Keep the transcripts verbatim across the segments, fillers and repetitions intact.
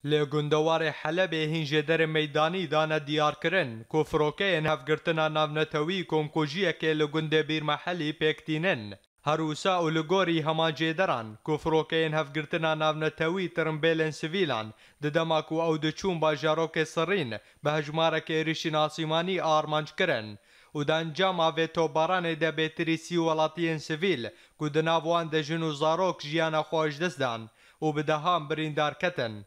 Li gundewarê Helebê hîn jêderên meydanî dane diyarkirin ku firokeyên hevgirtina navnetewî komkujiyekê li gundê Bîrmehelî pêk tînin. Her wisa û li gorî heman jêderan ku firokeyên hevgirtina navnetewî tirimbêlên sivîlan di dema ku ew diçûn bajarokê Sirîn bi hejmarek êrişîn asîmanî armanc kirin û di encama vê topbaranê de bêtirî sî welatiyên sivîl ku di nav wan de jin û zarok jiyana xwe ji dest dan û bi dehan birîndar ketin.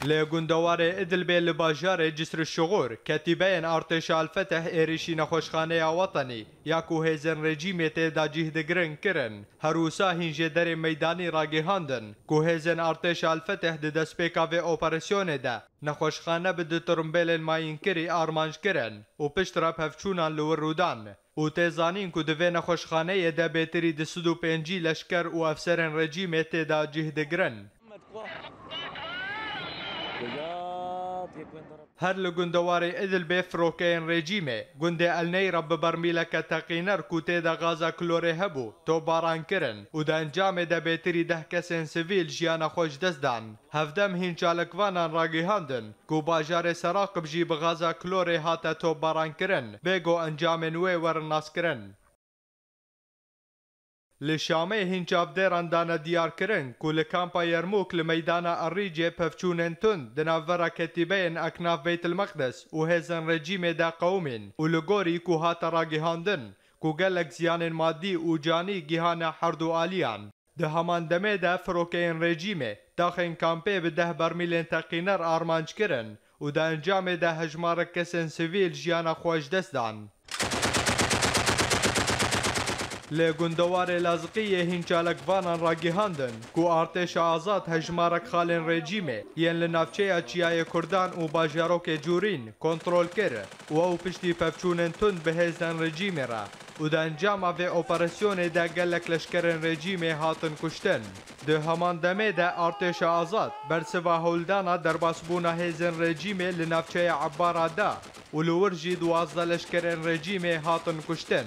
Li gundewarê Idilbê li bajarê Cisr Şixûr, ketîbeyên artêşa Al-Feteh êrîşî nexweşxaneya Wetenî ya ku hêzên rejîmê tê de cih digirin kirin. Her wisa hîn jêderên meydanî ragihandin ku hêzên artêşa Al-Feteh di destpêka vê operasyonê de nexweşxane bi du tirimbêlên mayînkirî armanc kirin û piştre pevçûnan li wir rûdan. û tê zanîn ku di vê nexweşxaneyê de bêtirî du sed û pêncî leşker û efserên rejîmê tê de cih digirin. Her li gundewarê Idilbê firokeyên rejîmê gundê El Neyra bi bermîleke teqîner ku tê de gaza klorê hebû, topbaran kirin û di encamê de bêtirî deh kesên sivîl jiyana xwe ji dest dan. Hevdem hîn çalakvanan ragihandin ku bajarê Seraqib jî bi gaza klorê hate topbarankirin, bê ku encamên wê werin naskirin. Li Şamê hîn çavdêran dane diyarkirin ku li kampa Yermûk li meydana Errîcê pevçûnên tund di navbera ketîbeyên Eknaf Beytilmeqdes û hêzên rejîmê de qewimîn û li gorî ku hate ragihandin ku gelek ziyanên madî û canî gihane herdu aliyan. Di heman demê de firokeyên rejîmê daxên kampê bi deh bermîlên teqîner armanc kirin û di encamê de hejmarek kesên sivîl jiyana xwe ji dest dan. Li gundewarê Laziqiyê hîn çalakvanan ragihandin ku artêşa azad hejmarek xalên rejîmê yên li navçeya Çiyayê Kurdan û bajarokê Cûrîn kontrol kir û ew piştî pevçûnên tund bi hêzên rejîmê re û di encama vê operasyonê de gelek leşkerên rejîmê hatin kuştin. Di heman demê de artêşa azad bersiva hewldana derbasbûna hêzên rejîmê li navçeya Ebara da û li wir jî duwazdeh leşkerên rejîmê hatin kuştin.